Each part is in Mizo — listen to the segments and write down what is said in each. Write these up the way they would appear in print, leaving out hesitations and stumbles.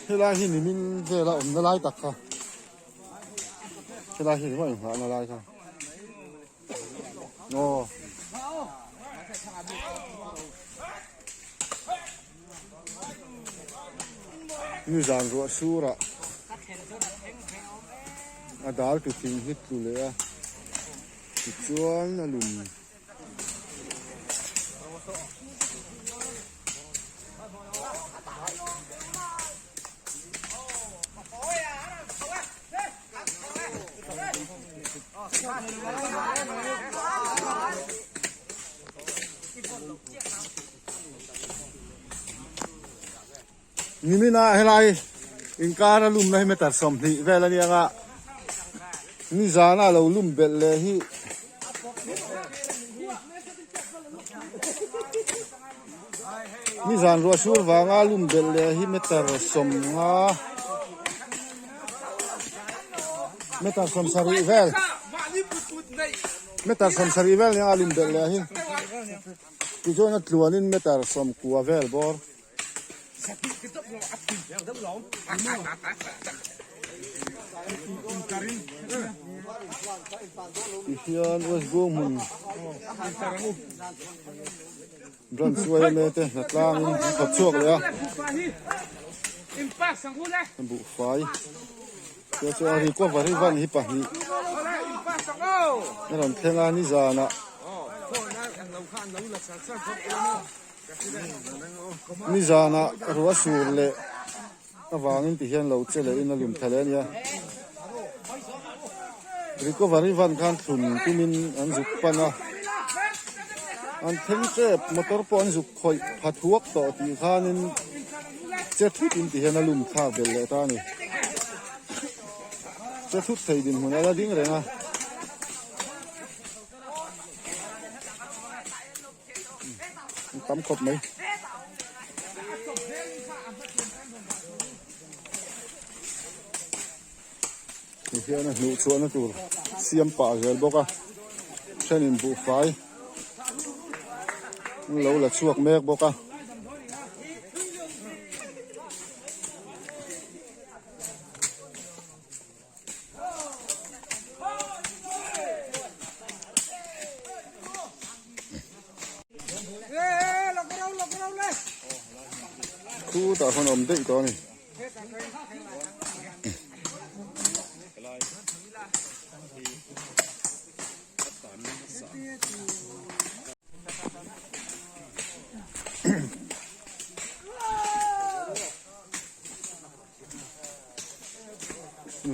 Helai hi nimin vela awmna lai tak kha helai hi ringawt inghahna lai kha aw. Nizan ruah surah a dal tu thing hi tlu leh a tichuan a lum. Nimina helai inkar a lumna hi meter 20 vel a nia nga nizana lo lum belh leh hi nizan ruah sur vanga lum belh leh hi meter 50 meter 70 vel meter 70 vel nia lum belh leh hi tichuan a tluanin meter 90 vel bawr. Tihian West Goa hmun branch yma te hna tlangin an khat chhuak leh a buhfai te chu a recovery van hi pahnih a rawn thleng a nizanah. Nizanah ruah sur leh avangin ti hian lo che leh in a lum tha leh a nia. Recovery van khan thlun tumin an zuk pan a, an thleng tep motor pawh an zuk khawih pha thuak tawh tih khanin che thut in ti hian a lum thlak belh leh ta a ni. Che thut thei dinhmun a la ding reng a. Tam khawp mai. Ti hian a hnuh chhuahna tur siam pah zel bawk a thenin buhfai an lo la chhuak mek bawk a. Khutah khawn awm daih tawh a ni.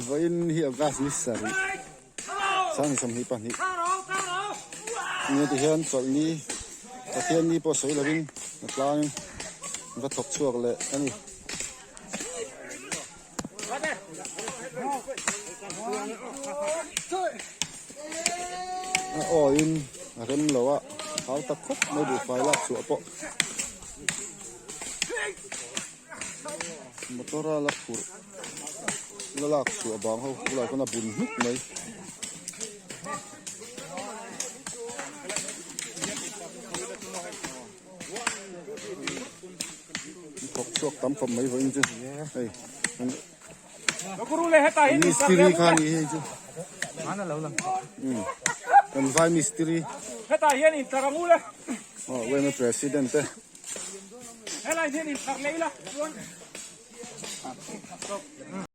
Vawiin hi August ni sarih sang 22 nia ti hian chawlhni Pathian ni pawh sawi lovin a tlangin va thawk chhuak leh a ni. A awiin a rem lo a hau tak khawp mai buhfai lak chhuah pawh. Motor a la phurh la lak chhuah bang ho bulah chuan a bun hnuk mai. Thawk chhuak tam khawp mai vawiin chu hei mistiri kha a nih hei chu kan vai mistiri. Hetah hian intlar ang u le. Aw yma president te.